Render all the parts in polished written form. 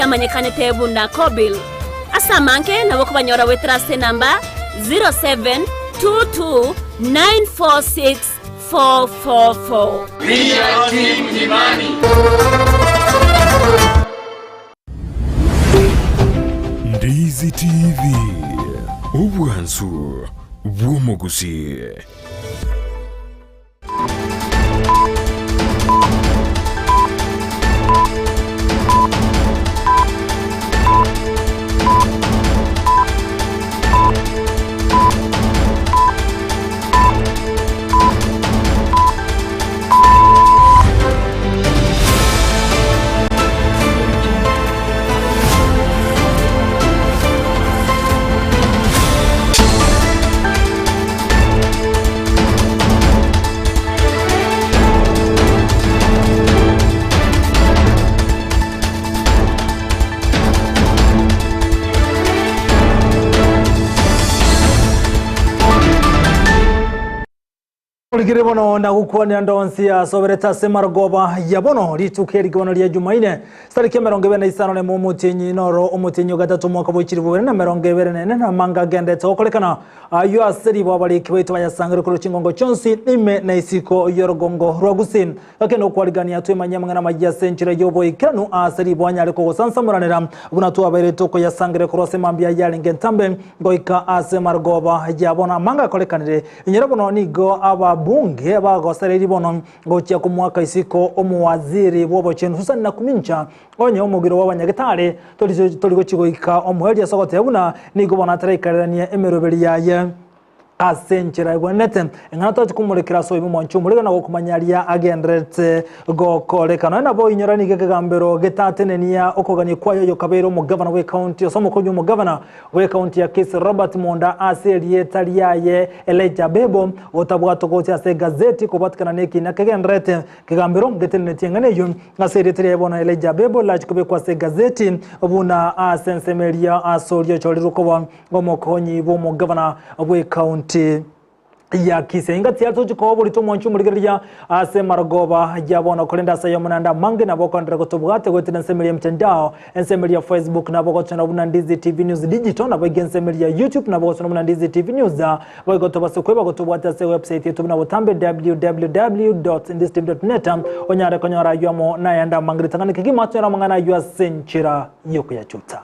amanyekanete buna Kobil. Ase amange nabo okobanyora goetera ase enamba 0722946444. We are Team Imani. Ndizi TV, obwansu bw'omogusii. Origere bono na gokwanera ndonsi asoberete ase marogoba ya bono rituko eri bono ria Jumaine tariki 25 nemo omotienyi noro omotienyi o gatato omwaka bwa 2024 na amanga agendete gokorekana Ayio ase ribo abariki baito bayasangere korwa chingongo chionsi ime na isiko y'orogongo rwa Gusii. Gaki nokwarigania twemanyie amang'ana amayia ase enchera y'oboikeranu aase ribo anyare kogosansamoranera buna twabeire tokoyasangere korwa ase mambia yarenge entambe goika ase marogoba ya bono amanga akorekanire. Inyora bono nigo ababunge bagosereiri bono gochia komoaka isiko omowaziri bw'obochenu Susan Nakumincha Onye omogiro bw'abanyagetari tori gochia goika omoerio ase ogoteba buna nigo bono ataraikarerania emeroberi yaye ase enchera egwenerete, eng'ana toche komorekera ase oyomo omwanchi omorero na gokomanya aria agendererete gokoreka. Nonya nabo inyora nigo ekegambero getatenenia okogania kwaye oyokabeire omogavana bw'ecounty ase omokonyi omogavana bw'ecounty ya Kisii Robert Monda ase erieta riaye Elijah Bebo otabwatwa gocha ase egazeti kobwatikana nekina kegendererete Kegambero ngetenenetie eng'ana eyio ase erieta riaye bono Elijah Abebo rilache kobekwa ase egazeti buna ase ensemo eria ase oria ochorirwe koba omokonyi bw'omogavana bw'ekaunti ya Kisii. Engaki ya tochi koa oborito omwanchi omorigereria ase marogoba ya bono korende ase ayomo naende amange nabo okoenderera gotobwate goetera ensemo eria emtandao, ensemo eria ya Facebook nabo ogochora buna Ndizi TV News Digital nabo iga ensemo eria ya YouTube nabo ogochora buna Ndizi TV News Boigo tobase kweba gotobwatia ase ewebsite yaito buna botambe www.ndizitv.net onyare konyora ayio amo nayande amange ritang'ani kegima tonyore amang'ana ayio ase enchera y'okoyachuta.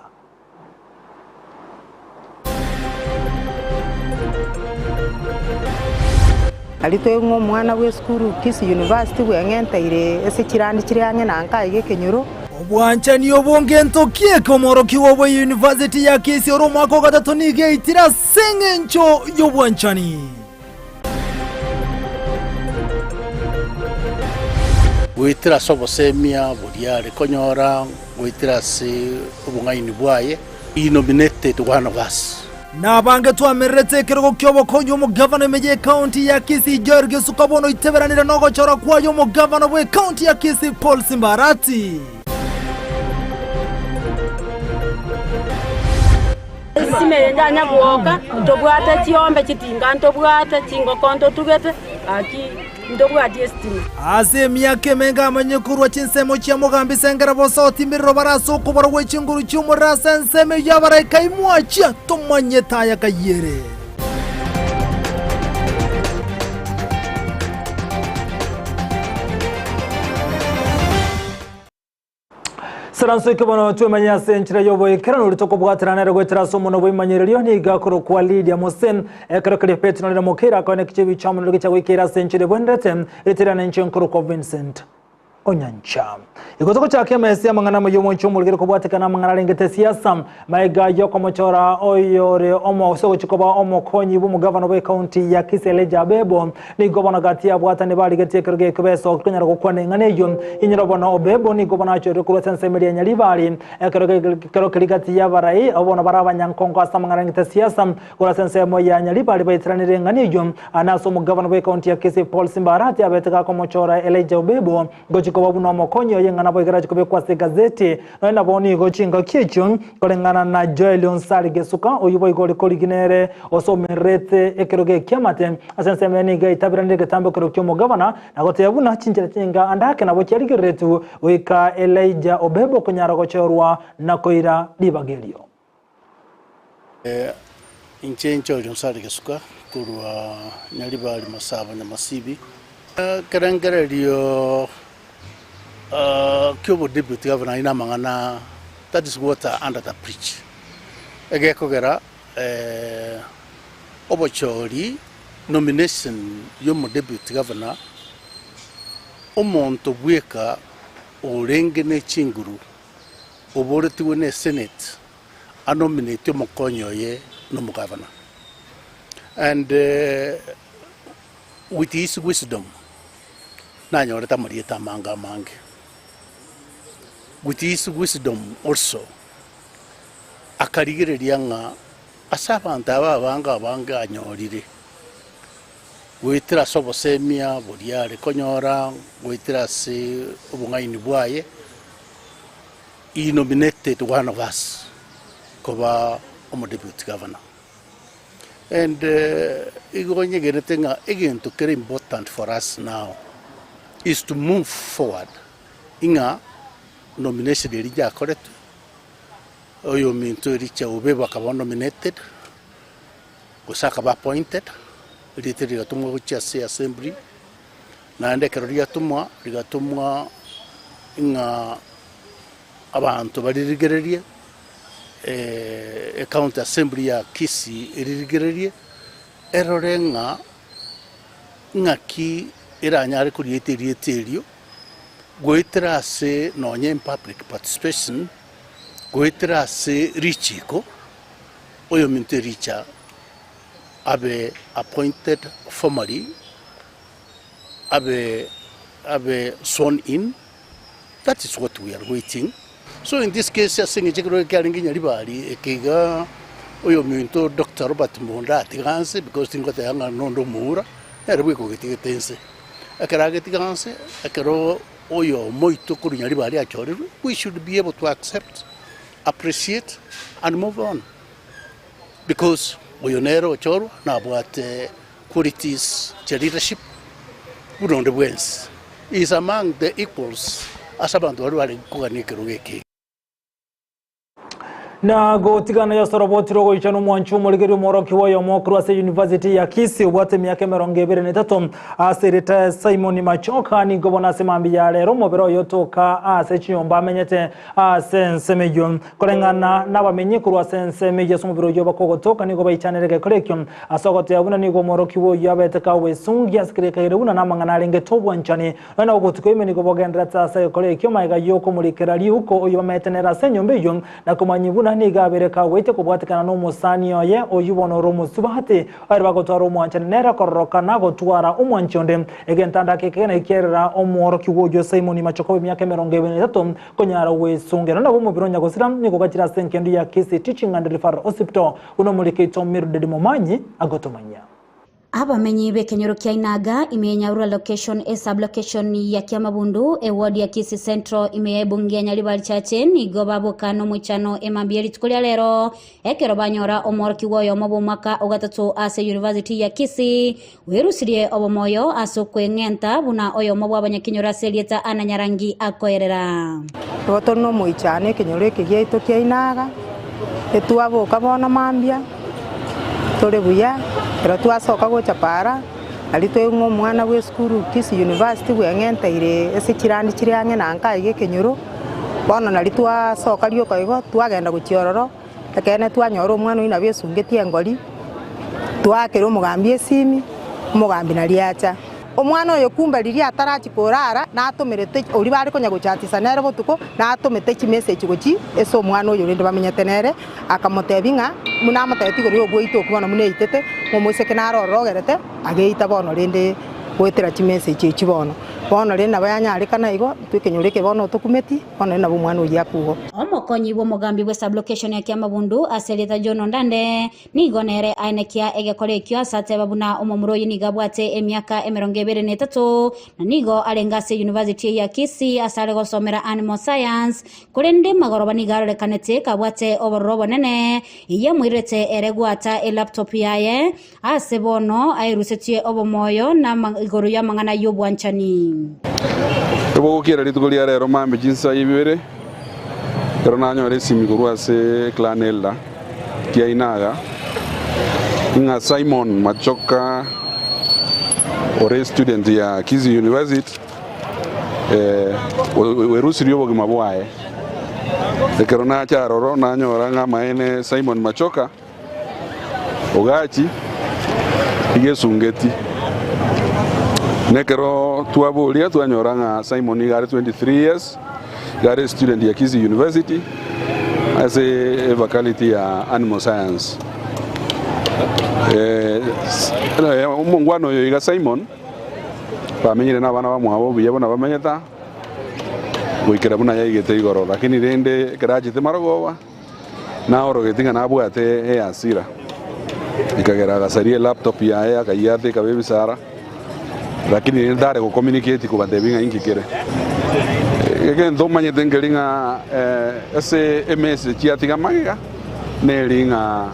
Aria toing'we omwana bw'esukuru Kisii University bweng'enteire ase chirandi chire ang'e na nka iga ekenyoro. Obwanchani obo ngento ki eke omworokigwa bwe University ya Kisii ore omwaka o gatato nigo eitire ase engencho y'obwanchani. Goetera ase obosemia boria are konyora goetera ase obong'aini bwaye, he nominated one of us. Nabange twamererete ekerogo ki'obokonyi omogavana ime y'ecounty ya Kisii Joel Gesuka bono oiteberanire nogochora kwaye omogavana bw'ecounty ya Kisii Paul Simbarati. Esime eye yanya gwoka, ntobwate chiombe chitinga ntobwate, chingoko ntotugete, gaki ntobwati esitima. Ase emiaka emenge amanye korwa chinsemo chia Mogambi Sengera bosa otimbirire bare ase okobora gwe chinguru chi'omorero ase ensemo eyio abaraika imwachia tomanyete aya kayiere. Saranso eke bono twemanye ase enchera y'oboikeranu oria tokobwaterana nere goetera ase omonwa bw'emanyererio nigo akorokwa Lydia Mose. Ekero keria Petero nere mokeire akoena ekichie ebichwa amo nere gochia goikeira ase enchera ebwenerete eterana enche nkorokwa Vincent Onyancha. Igo togochaka emesa y'amang'ana amaya omonche omorigere kobwatekana amang'ana arengete siasa Maega y'okomochora oyore ase ogochia koba omokonyi bw'omogavana bw'ecounty ya Kisii Elijah Abebo, nigo bono gati y'abwatani barigetie ekero giaikwa besoki konyara gokwana eng'ana eyio. Inyora bono Obebo nigo bono achorire korwa ase ensemo eria ya Nyaribari, ekero ekero keria gati y'abarai abwo bono bare abanyankongo ase amang'ana arengete siasa korwa ase ensemo ya Nyaribari baiteranire eng'ana eyio. Aa nase omogavana bw'ecounty ya Kisii Paul Simba Arati abete gakomochora Elijah Obebo gochia. koba buna omokonyi oye ng'a nabo ekero achia kobekwa ase egazeti. Nonya nabo nigo chingaki echio koreng'ana na Joel Onsari Gesuka oyio boigo ore korigi nere osomererete ekerogo ekiamate ase ensemo eye nigo aitaberanire egetambo ekero ki'omogabana na gotebia buna chinchera chinga ande ake nabo chiarigereretwe goika Elijah Obebo konyara gochorwa na koira ribaga erio. Inche Joel Onsari Gesuka korwa Nyaribari Masaba Nyamasibi. Ekerengererio ki'obodeputy governor aye namang'ana that is water under the bridge. Egekogera obochori nomination y'omodeputy governor omonto bweka orenge ne chinguru oboretigwe ne senate anominate omokonyi oye nomogavana and with his wisdom nanyorete amarieta amange amange with his wisdom also akarigereria ng'a ase abanto aba abange abange anyorire goetera ase obosemia boria are konyora goetera ase obong'aini bwaye. He nominated one of us koba omo deputy governor and igo nyegenete ng'a egento kere important for us now is to move forward ing'a nomination eria yakoretwe oyominto Elijah Obebo akaba nominated gose akaba appointed rieta rigatomwa gochia ase assembly Naende ekero riatomwa, rigatomwa ng'a abanto baririgererie, ecounty assembly ya Kisii eririgererie, erore ng'a ng'aki eranyare korieta erieta erio, goetera ase nonye in public participation, goetera ase richiko, oyominto ericha abe appointed formally. Abe abe sworn in, that is what we are waiting. So in this case ase eng'encho ekero kiarenge Nyaribari eke iga oyominto Doctor Robert Mbunda atiga nse because tingoteba ng'a nonde omoura, nere bweka ogetigete nse. Ekero agetiga nse, ekero oyomo oito korwa Nyaribari achorirwe, we should be able to accept, appreciate and move on because oyo nere ochorwa nabwate Qualities chia leadership buna onde bwensi he is among the equals ase abanto baria bare kogania ekerogo eke. Na gotigana Yosorobotire ogoicha nomwanchi omorigereria omworokigwa oyomo korwa ase University ya Kisii obwate emiaka 23 ase erieta Simon Machoka nigo bono ase mambia ya rero omobere oye otoka ase chinyomba amenyete ase ensemo eyio. Koreng'ana nabamenyi korwa ase ensemo eyio ase omobere oyio bakogotoka nigo baichanire egekora ekio Ase ogoteba buna nigo omworokigwa oyio abete kagwesungia ase keria ekagera buna namang'ana arenge tobwanchani. Nonya na obotuko ime nigo bogendererete ase egekora ekio magega y'okomorikera riuko oyio bamete nere ase enyomba eyio, na komanyia buna nigo abeire kagweitia kobwatekana nomosani oye oyio bono ore omosubati, ere bagotwara omwanchani nere kororokana gotwara omwanchi onde. Egentanda eke ekegena ekiaerera omworokigwa oyio Simoni Machoka bw'emiaka 23 konyara gwesungera. Nabo omobere o nyagosira nigo ogachire ase engendu ya Kisii Teaching and Referral Hospital. Buna omorikeito Mildred Momanyi agotomanyia. Abamenyi b'ekenyoro kia Inaga, ime ya Nyaurura Location, esub-location ya Kiamabundu, eward ya Kisii Central, ime ya ebunge ya Nyaribari Chache, nigo baboka nomoichano emambia ye rituko ria rero ekero banyora omworokigwa oyomo bw'omwaka ogatato ase University ya Kisii werusirie obomoyo ase okweng'enta buna oyomo bw'abanyakenyoro ase erieta Anna Nyarangi akoerera. Igo tore nomoichano ekenyoro eke giaito kia Inaga, etwaboka bono mambia, tore buya, ekero twasoka gocha para, aria twaigwa ng'a omwana bwa esukuru Kisii University bweng'enteire ase chirandi chire ang'e na nka iga ekenyoro, bono naria twasoka rioka igo, twagenda gochia ororo. Ekeene twanyora omwana oyio nabo esungetie engori, twaakera omogambi esimi, omogambi naria acha. Omwana oyo kumbe riria atarachia korara natomerete oria bare konya gochatisa nere botuko, natomete chimessage gochia ase omwana oyo rende bamenyete nere, akamotebia ng'a buna amotebetie igoro ya ogoita okwo bono buna eitete, ng'a omoiseke naro ororo ogerete ageita bono rende goetera chimessage echio bono. Bono rende nabo yanyarekana igo, intwe ekenyoro eke bono tokumeti, bono rende nabo omwana oyio akugwa. Omokonyi bw'omogambi bwe sub-location ya Kiamabundu ase erieta John Ondande nigo nere aenekia egekora ekio ase ateba buna omomura oyio nigo abwate emiaka emerongo ebere na etato na nigo arenge ase university eye ya Kisii ase are gosomera Animal Science korende magoroba nigo arorekanete kabwate obororo obonene eyio emoirerete ere gwata elaptop yaye Aase bono aerusetie obomoyo na igoro y'amang'ana y'obwanchani. Ebogokiera rituko ria rero mambia chinsa ibere, ekero nanyora esimi korwa ase clan elder kiainaga, ng'a Simon Machoka ore student ya Kisii University oerusirie obogima bwaye. Ekero nacha aroro nanyora ng'a amaene Simon Machoka Ogachi iga esungeti. Na ekero twaboria twanyora ng'a Simon iga are 23 years, iga are student ya Kisii University ase efaculty ya Animal Science. Omongwana oyo iga Simon bamenyire na abana bamwabo buya buna bamenyete aa goikera buna yaigete igoro, lakini rende ekero achete marogoba. Naorogeti ng'a nabwate ehasira, ekagera agasaria elaptop yaye akayiata ekaba ebisara, lakini rende tare gocommunicate kobatebia ng'a inki kere. Egento omanyete nkeri ng'a ase emessage yatiga magega neri ng'a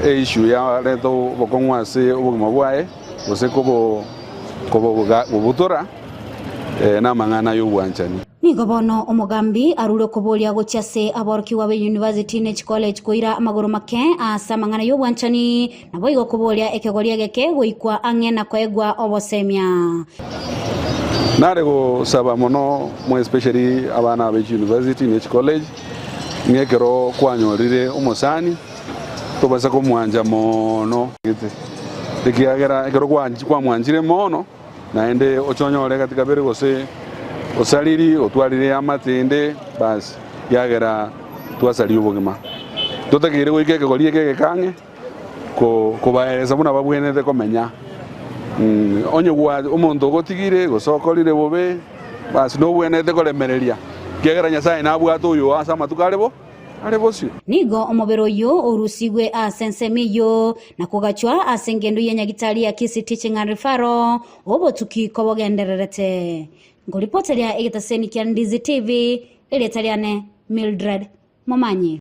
eissue yareta obokong'u ase obogima bwaye gose kobo kobobutora namang'ana y'obwanchani. Nigo bono omogambi arure okoboria gochia ase aborokigwa be university ne chicollege koira amagoro make ase amang'ana y'obwanchani, naboigo koboria ekegori egeke goikwa ang'e na koegwa obosemia. Nare gosaba mono more especially abana abe chiuniversity ne chicollege ng'a ekero kwanyorire omosani tobasa komwancha mono gete ekiagera ekero kwamwanchire mono Naende oche onyore gati kabere gose osariri, otwarire eamate ende, basi, yagera twasaria obogima. Totakeire goika ekegori eke egekang'e ko kobaeresa buna babwenerete komenya. Onye gwa omonto ogotigire gose okorire bobe, basi nobwenerete koremereria, ekiagera Nyasaye nabwate oyo ase amatuko are bo. Are bosio. Nigo omobere oyio orusigwe ase ensemo eyio na kogachwa ase engendo ye nyagitari ya Kisii Teaching and Referral obotuki kobogendererete. Nkoripoteria egetaseni kia Ndizi TV, erieta riane Mildred Momanyi.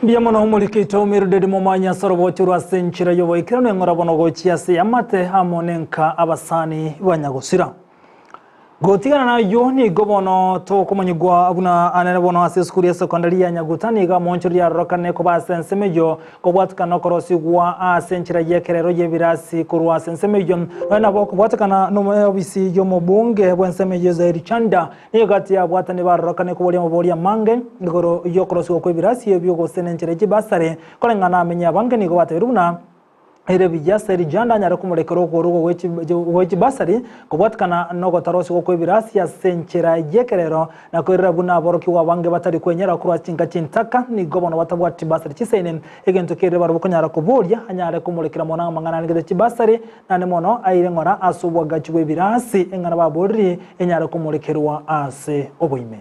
Mbuya mono omoriki oito Mildred Momanyi ase orobocho rwa ase enchera y'oboikeranu eng'ora bono gochia ase eamate amo nenka abasani ba nyagosira. Gotigana nayio nigo bono tokomanyigwa buna anene bono ase esukuru ya sekondari ya Nyaguta nigo amonchori riarorokane koba ase ensemo eyio kobwatekana nokorosiigwa ase enchera y'ekerero y'ebirasi korwa ase ensemo eyio nonya nabo kobwatekana n'obisi y'omobunge bw'ensemo eyio Zairi Chanda nigo gati y'abwatani barorokane koboria amabori amange igoro y'okorosigwa kw'ebirasi ebio gose nenchera ye chibasari koreng'ana amenyi abange nigo batebirie buna Ere buya Serija ndanyare komorekera okoorokwa gwe chibasari kobwatikana nogotarosigwa kw'ebirasi ase enchera y'ekerero, na koirera buna aborokigwa abange batari kwenyara korwa ase chinka chintaka, nigo bono batabwati chibasari chisaine. Egento kerire barabwo konyara koboria, anyare komorekera mono amang'ana arengete chibasari, naende mono aire ng'ora ase obwagachi bw'ebirasi, eng'ana baboriri enyare komorekerwa ase oboime.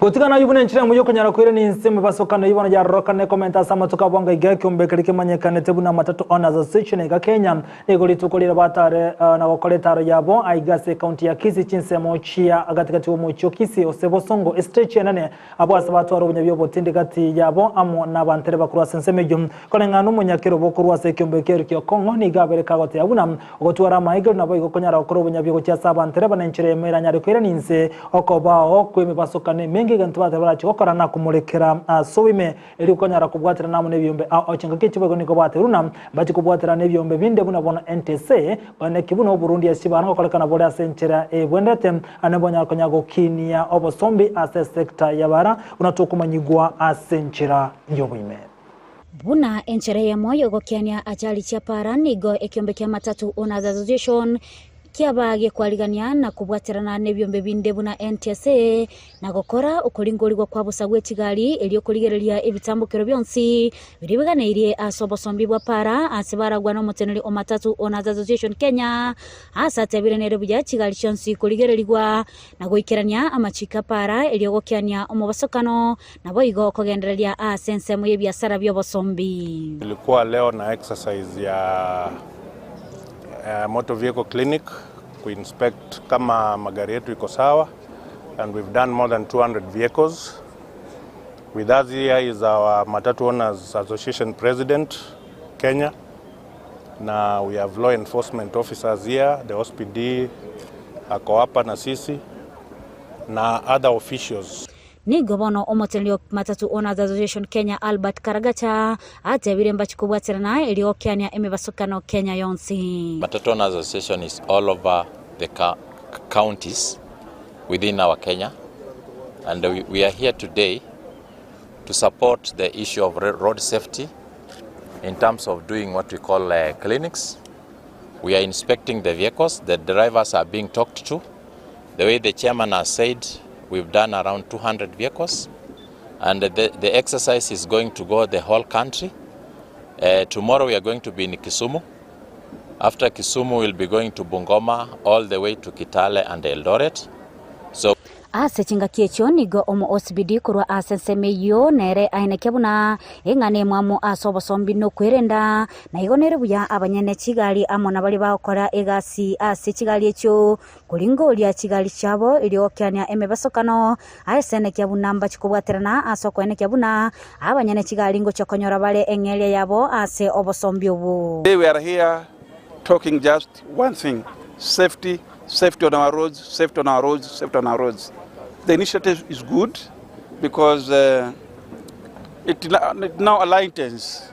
Gotigana ayio buna enchera emo y'okonyara koirania inse emebasokano eyio bono yarorokane komenta ase amatuko abo anga iga ekeombe keria kemanyekanete buna Matatu Owners Association aiga Kenya nigo rituko riria batare na gokora etaro yabo aiga ase ekaunti ya Kisii chinsemo chia gatigati bw'omochie o Kisii ose Bosongo estage enene abwo ase batware obonyabi obotindi gati yabo amo nabantere bakorwa ase ensemo eyio koreng'ana nomonyakerobo korwa ase ekeombe keria kia Okong'o nigo abere kagoteba buna Ogotwara amaegerio naboigo konyara gokora obonyabi gochia ase abantereba na enchera eyemo eranyare koirania inse okobao kw'emebasokano emenge egento batari barachie gokora na komorekera ase oboime erio konyara kobwaterana amo nebiombe ao chingaki echi boigo nigo batebiru buna mbachie kobwaterana nebiombe binde buna bono NTSA koeneki buna oborundi ase chibara ngokorekana bore ase enchera ebwenerete ane bonyare konya gokinia obosombi ase esector yabara buna tokomanyigwa ase enchera yoboime. Buna enchera eyemo y'ogokiania ajali chia para nigo ekiombe kia Matatu Owners Association. Kiaba gekwarigania na kobwaterana nebiombe binde buna NTSA, na gokora okoringorigwa kwa bosa gwe chigari erio korigereria ebitambokero bionsi biria biganeirie ase obosombi bwa para ase baragwa nomoteneri o Matatu Owners Association Kenya ase atebire nere buya chigari chionsi korigererigwa na goikerania amachiko a para erio gokiania omobasokano naboigo kogendereria ase ensemo y'ebiasara bi'obosombi. Tulikuwa leo na exercise ya motor vehicle clinic kuinspect kama magari yetu iko sawa and we've done more than 200 vehicles. With us here is our Matatu Owners Association President, Kenya. Na we have law enforcement officers here, the OSPD ako hapa na sisi na other officials. Nigo bono omoteneneri o Matatu Owners Association Kenya Albert Karagacha atebire mbachi kobwaterana erio gokeania emebasokano Kenya yonsi. Matatu Owners Association is all over the counties within our Kenya and we, we are here today to support the issue of road safety in terms of doing what we call clinics. We are inspecting the vehicles, the drivers are being talked to. The way the chairman has said, we've done around 200 vehicles and the, the exercise is going to go the whole country. Tomorrow we are going to be in Kisumu. After Kisumu, we'll be going to Bungoma, all the way to Kitale and Eldoret. So Ase chingaki echio nigo omo OCPD korwa ase ensemo eyio nere aenekia buna eng'ana emwamu ase obosombi na okwerenda, na igo nere buya abanyene chigari amo na baria bagokora egasi ase chigari echio koringoria chigari chiabo erio gokeania emebasokano ase enekia buna mbachi kobwaterana ase okoenekia buna abanyene chigari ngochia konyora bare eng'eria yabo ase obosombi obo. Today we are here talking just one thing, safety, safety on our roads, safety on our roads, safety on our roads. The initiative is good because it, it now aligns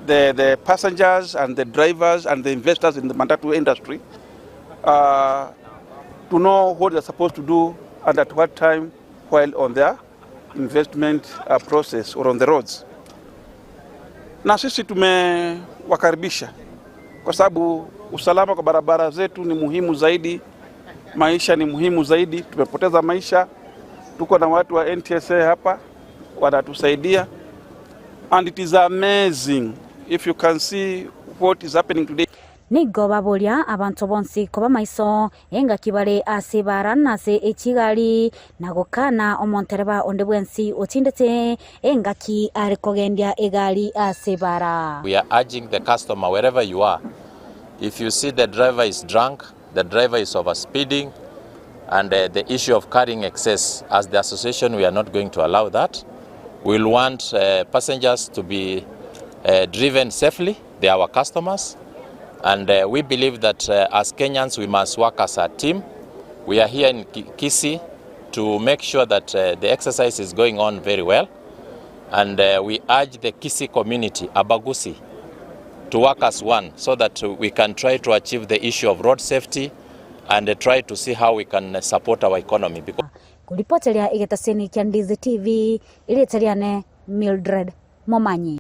the, the passengers and the drivers and the investors in the matatu industry to know what they're supposed to do and at what time while on their investment process or on the roads. Na sisi tumewakaribisha kwa sababu usalama kwa barabara zetu ni muhimu zaidi, maisha ni muhimu zaidi. Tumepoteza maisha, tuko na watu wa NTSA hapa wanatusaidia, and it is amazing if you can see what is happening today. Nigo baboria abanto bonsi koba maiso engaki bare ase bara nase echigari na gokana omontereba onde bwensi otindete engaki are kogendia egari ase bara. We are urging the customer, wherever you are, if you see the driver is drunk, the driver is overspeeding, and the issue of carrying excess, as the association, we are not going to allow that. We'll want passengers to be driven safely. They are our customers. And we believe that as Kenyans, we must work as a team. We are here in Kisii to make sure that the exercise is going on very well. And we urge the Kisii community, Abagusi, to work as one so that we can try to achieve the issue of road safety and try to see how we can support our economy. Because Kuripoteria igetaseni kia Ndizi TV iriteriane Mildred Momanyi.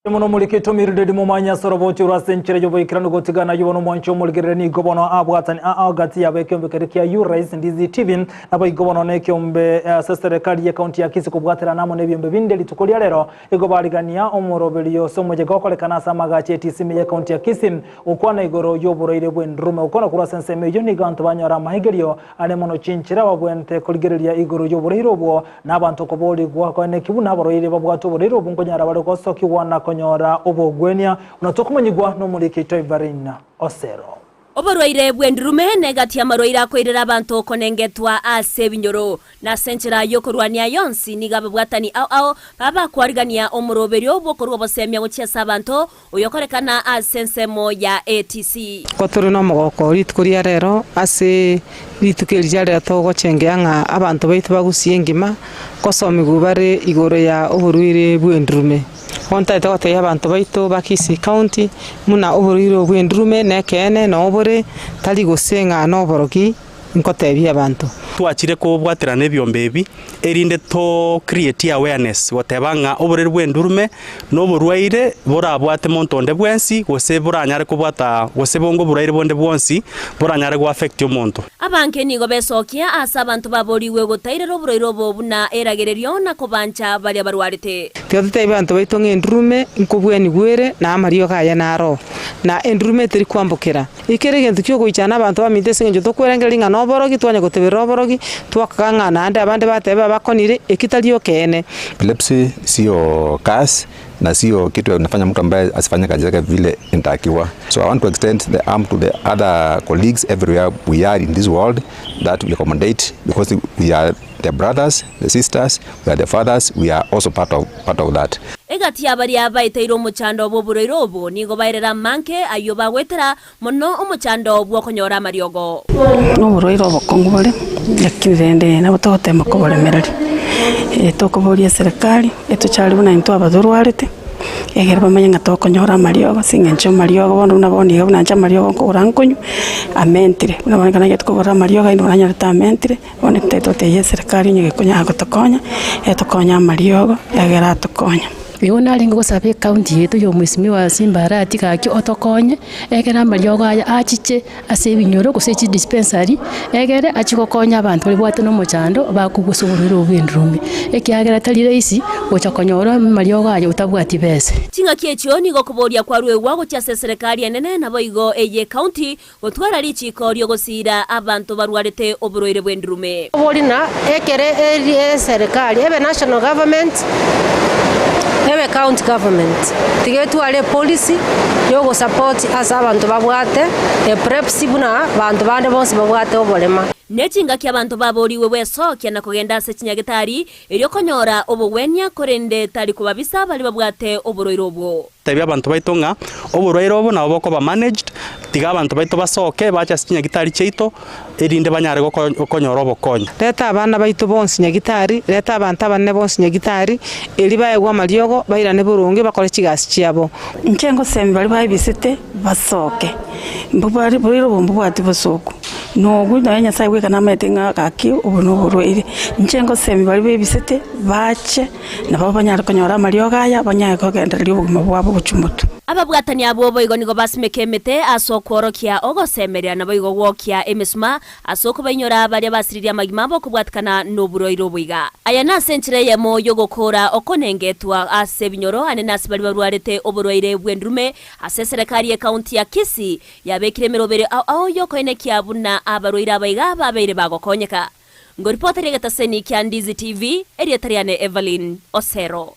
Muno mulikito Mildred Momanyi asoroboti urasenchere yoboikirano gotigana yubono mwancho muligerere ni gobono abwatani a agati yabe kyombe kere kia Urais Ndizi TV nabo igobono ne kyombe ase serikali ya county ya Kisii kubwatira namo ne byombe binde lituko lya lero igo barigania omoroberio somoje gokorekana asa magache TC ya county ya Kisii ukwana igoro yoboroire bwendrume ukona kurwa senseme yo ni gantu banyora mahigerio ane mono chinchira babwente kurigereria igoro yoboroire obwo nabantu kobori gwa kone kibuna aboroire babwato oborire obwo nkonyara bare gosokiwa na konyora obogwenia unatokumanyigwa n'omurikito Ivarina Osero. Oborwaire bwendurume negati ya marwaire akoirera abantu okonengetwa ase ebinyoro na senchera yokorwania yonsi niga babwatani ao ao babakwarigania omoroberio bwokorwa obosemia gochiesa abantu oyokorekana ase ensemo ya ATC. Ko turi no mogoko rituko ria rero ase rituko eri ria rero togochengea ng'a abanto baitu bagusie engima kosomigu bare igoro ya oborwaire bwendurume. Kontaete gotebia abanto baitu ba Kisii County muna oborwaire bwendurume nekene no obore tari gose ng'a noborogi Nkotebia abanto. Twachire kobwaterana ebiombe ebi, erinde to create awareness goteba ng'a oboreri bw'endurume noborwaire borabwate monto onde bwensi, gose boranyare kobwata gose bonge oborwaire bonde bwonsi boranyare go affect omonto. Abange nigo besokia ase abanto baborigwe gotairera oborwaire obo buna eragererio na kobancha baria barwarete. Tiga totebie abanto baito ng'a endurume nkobwenigwa ere, na amariogo aye naro, na endurume eteri kwambokera. Ekero egento ki'ogoichana abanto baminto ase engencho tokwerengereria ng'a noborogi, twanya goteberera oborogi, twakaga ng'a naende abande batebe abakonire, eki tari ekeene. Epilepsy sio curse na sio kitu inafanya mtu ambaye asifanye kazi yake vile inatakiwa. So I want to extend the arm to the other colleagues everywhere we are in this world that we accommodate because we are the brothers, the sisters, we are the fathers, we are also part of, part of that. Egati ya baria baeteire omochando bw'oborwaire obo nigo baerera amanke ayio bagoetera mono omochando bw'okonyora amariogo. Noborwaire obokong'u bore, lakini rende nabo togotema koboremereria. Tokoboria eserekari etochare buna intwe aba torwarete, egere bamanye ng'a tokonyora amariogo ase eng'encho amariogo bono buna bono iga buna inche amariogo nkogora nkonywa, amentire. Buna bono ekero nagete kogora amariogo aye nonyorete amentire. Bono intwe totebie eserekari onye gekonyara gotokonya, etokonye amariogo, egere atokonye. Igo narenge gosaba ecounty yaito ya omwesimigwa Simba Arati gaki otokonye, ekero amariogo aya achiche ase ebinyoro gose chidispensary, egere achie gokonya abanto baria babwate na omochando bakogwa ase oborwaire obwo bwa endurume, ekiagera tari rahisi gocha konyora amariogo aya otabwati besa. Ching'aki echio nigo okoboria kwaruegwa gochia ase eserekari enene naboigo eye county Gotwara richiiko ri'ogosiira abanto barwarete oborwaire bw'endurume. Oborina ekere eserikari, ebe national government, ebe county government, tiga etware epolicy yogosupport ase abanto babwate epilepsy buna abanto bande bonsi babwate oborema. Ne chingaki abanto baboorigwe gwesokia na kogenda ase chinyagetari erio konyora obogwenia, korende tari kobabisa baria babwate oborwaire obwo. Tebia abanto baito ng'a oborwaire obo nabo bokoba managed, tiga abanto baito basoke bache ase chinyagitari chiaito, erinde banyare gokonyora obokonyi. Reta abana baito bonsi nyagitari, reta abanto abanene bonsi nyagitari, erio baegwe amariogo, bairane boronge bakore chigasi chiabo. Inche ngosemia baria baebisete basoke, mbobare boire obo mbobwati bosooku, na obwo nonya Nyasaye bweka namanyete ng'a gaki obo noborwaire. Inche ngosemia baria baebisete bache. Nabo banyare konyora amariogo aya, banyare kogendereria obogima bwabo gochia motwe. Ababwatani abwo boigo nigo basimeka emete ase okworokia ogosemeria, naboigo gwokia emesuma ase okobainyora baria basiririe amagima abo kobwatikana noborwaire obo iga. Aya nase enchera eyemo y'ogokoora okonengetwa ase ebinyoro ane nase baria barwarete oborwaire bw'endurume ase eserekari y'ekaunti ya Kisii yabekire emeroberio ao ao y'okoenekia buna abarwaire aba iga babeire bagokonyeka. Ngoripoteria egetaseni kia Ndizi TV, erieta riane Evelyn Osero.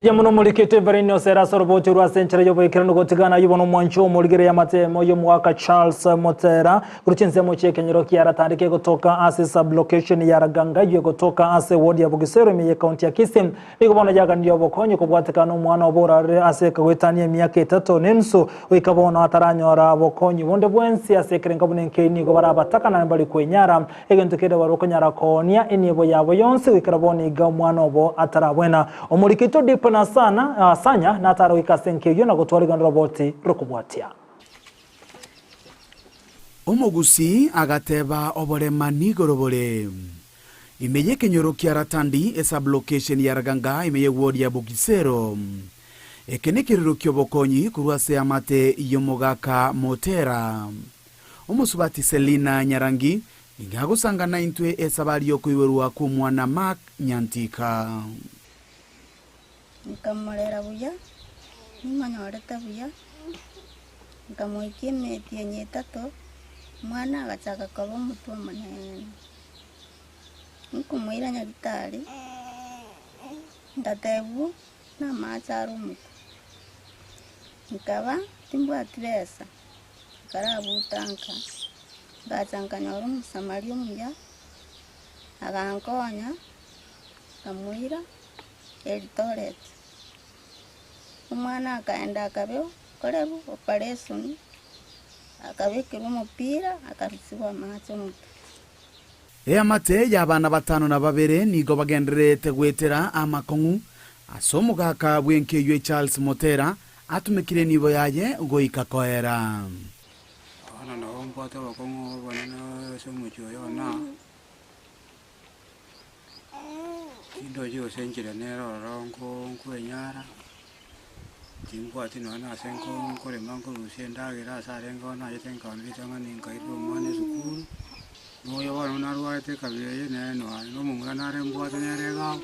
Mbuya mono omorikete Evelyn Osero ase orobocho rwa ase enchera y'oboikeranu gotigana ayio bono omwanchi omorigere y'amatemo y'omogaka Charles Motera korwa chinsemo chi'ekenyoro kia Ratandika egotoka ase sub-location ya Ragangayu egotoka ase ward ya Bugisero ime y'ecounty ya Kisii Nigo bono yaganirie obokonyi kobwatekana nomwana obo orarire ase ekagoetania emiaka etato nensu, goika bono ataranyora bokonyi bonde bwensi ase ekerengo buna enke nigo bare abataka naende mbari kwenyara egento kende barokonyara koonia enibo yabo yonsi goikera bono iga omwana obo atarabwena. Omoriki oito Deepa Sana Sanya natare goika ase enka eyio na gotwara riganda roboti rokobwatia. Omogusii agateba oborema nigoro bore. Ime y'ekenyoro kia Ratandi, esub-location ya Raganga ime y'eward ya Bugisero. Eke nekerero ki'obokonyi korwa ase amate y'omogaka Motera. Omosubati Selina Nyarangi nigo agosanga naintwe esabari y'okoiborwa kw'omwana Mark Nyantika. Nkamorera buya, nimonyorete buya, nkamoikia emetienyi etato, omwana agachaka koba omotwe omonene. Nkomoira nyagitari, ngatebwa namache are omotwe, nkaba timbwati besa, nkarabuta nka, ngacha nkanyora omosamaria omuya, agankonya, nkamoira Eldoret. Omwana akaenda akabe okorerwa operation, akabekerwa omopira, akarusigwa amache omotwe. Eamate y'abana batano na babere nigo bagendererete goetera amakong'u ase omogaka bw'enka eyio Charles Motera atumekire enibo yaye goika koera. Bono nabo mbwate obokong'u obonene ase omochie oyo one aa, tindochi gose enchera nere ororo nko nkwenyara, timbwati nonye na ase nko nkorema nkorusia endagera ase arenge bono nachete nkaonwa ritang'ani nkairera omwana esukuru, na oyo bono narwarete ekabira eye nere noare, na omomura nare mbwate nere iga abwo,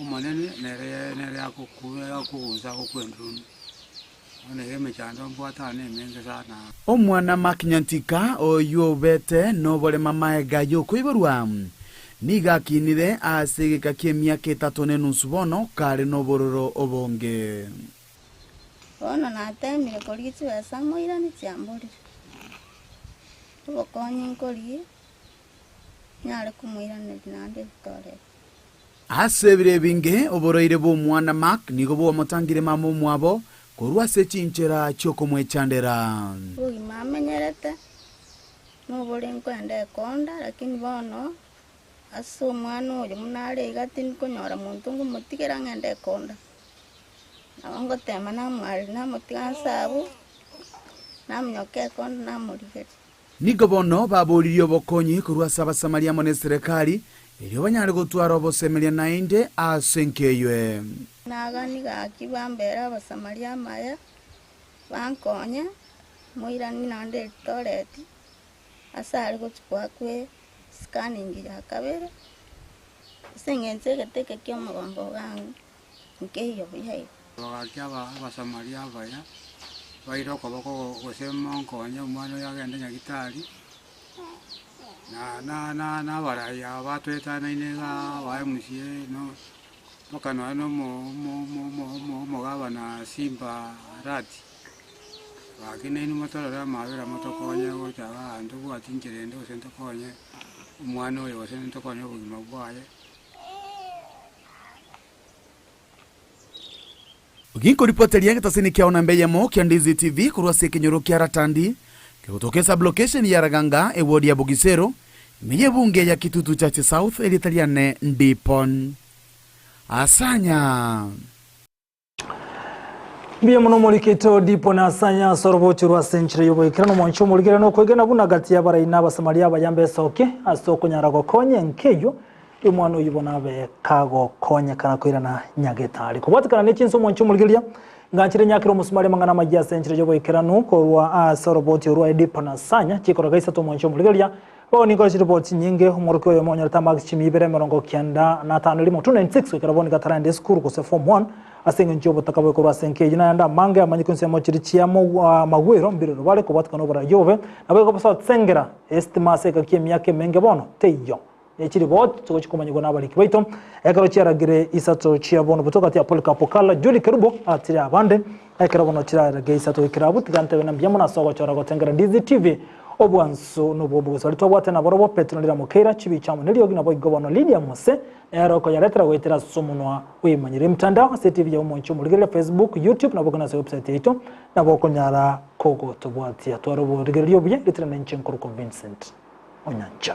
omonene nere nere agokwa akogunsa agokwa endurumi. Bono iga emechando mbwate aa nemenge sana. Omwana Mark Nyantika oyio obete noborema maega y'okoiborwa, nigo akinire ase egeka ki'emiaka etato na enusu bono kare nobororo obonge. Bono nateemire korigia chibesa moirane chiamborire, obokonyi nkorigia, nyare komoiraneria naende ebitore ebi. Ase ebiro ebinge oborwaire bw'omwana Mark nigo bwamotangire mama omwabo korwa ase chinchera chi'okomwechandera. Obogima amenyerete nobore nkoenda ekonda, lakini bono ase omwana oyo buna are iga tindi konyora monto nkomotigera ng'ende ekonda. Nabo ngotema namwareria namotiga nse abwo, namonyoka ekonda namorigeria. Nigo bono baboririe obokonyi korwa ase Abasamaria amo neserekari, erio banyare gotwara obosemeria naende ase enkeywe. Nagani gaki bambere Abasamaria amaya, bankonye, moiranie naende Elitoreti, ase are gochia koakwa esikaningi ya kabere, ase engencho egete eke ki'omogongo iga nkeiyo buya iga. Gaki Abasamaria abaya baire okoboko gose monkonye omwana oyo agende nyagitari, na abarai aba batoetanaine iga aba MCA no mpaka nonya na omogabana Simba Arati, gaki nainwe motorore amabera motokonye gocha igaa ntobwati nchera ende gose ntokonye omwana oyo gose ntokonye obogima bwaye. Ginkoripoteria egetasini kiao namba eyemo kia Ndizi TV korwa ase ekenyoro kia Ratandi, kegotoka esub-location ya Raganga, eward ya Bugisero, ime y'ebunge ya Kitutu Chache South, erieta riane Ndipon Asanya. Mbuya mono omorikito Dipo na Asanya ase orobocho rwa ase enchera y'oboikeranu omwancho omorigere nokwegena buna gati y'abarai na Abasamaria abaya mbesokie ase okonyara gokonya enka eyio Omwana oyio bono abe kagokonyekana koirana nyagetari. Kobwatekana ne chinsa omwanche omorigereria, nganchire nyakere omosumari amang'ana amayia ase enchera y'oboikeranu korwa ase oroboti orwa Edipo na Sanya, chikoroka isato omwanche omorigereria. Bono ninkore chiripoti chinyinge, omworokia oyomo onyorete amarks chimia ibere emerongo kianda na atano erimo, 296, goikera bono nigo ataraenda esukuru gose form one ase engencho y'obotaka bwe korwa ase enka eyio naende amange amanyekwe ensemo chiria chia magwero mbirero bare kobwatekana oboraia obobe nabo egobasatsengera esitima ase egeka ki'emiaka emenge bono teiyo. Ne chiriboti chigochia komanyigwa nabariki baito, ekero chiaragire isato chia bono botuko gati ya Polycarp Okala, Julie Kerubo, atire abande, ekero bono chirarage isato goikera abwo, tiga ntebe na mbuya mono ase ogochora gotengera DZTV, obwansu nobwo obogeso baria twabwate nabarobwo, Petero Ndira Mokeira, chibicha amo neriogi naboigo bono Lydia Mose, nere okoyaretera goetera ase omonwa bwemanyire emtandao ase TV ya Omonche Omorigereria, Facebook, YouTube, nabo ase website yaito, nabo okonyara kogotobwatia. Twara oborigereria obuya, ritera nenche nkorokwa Vincent Onyancha.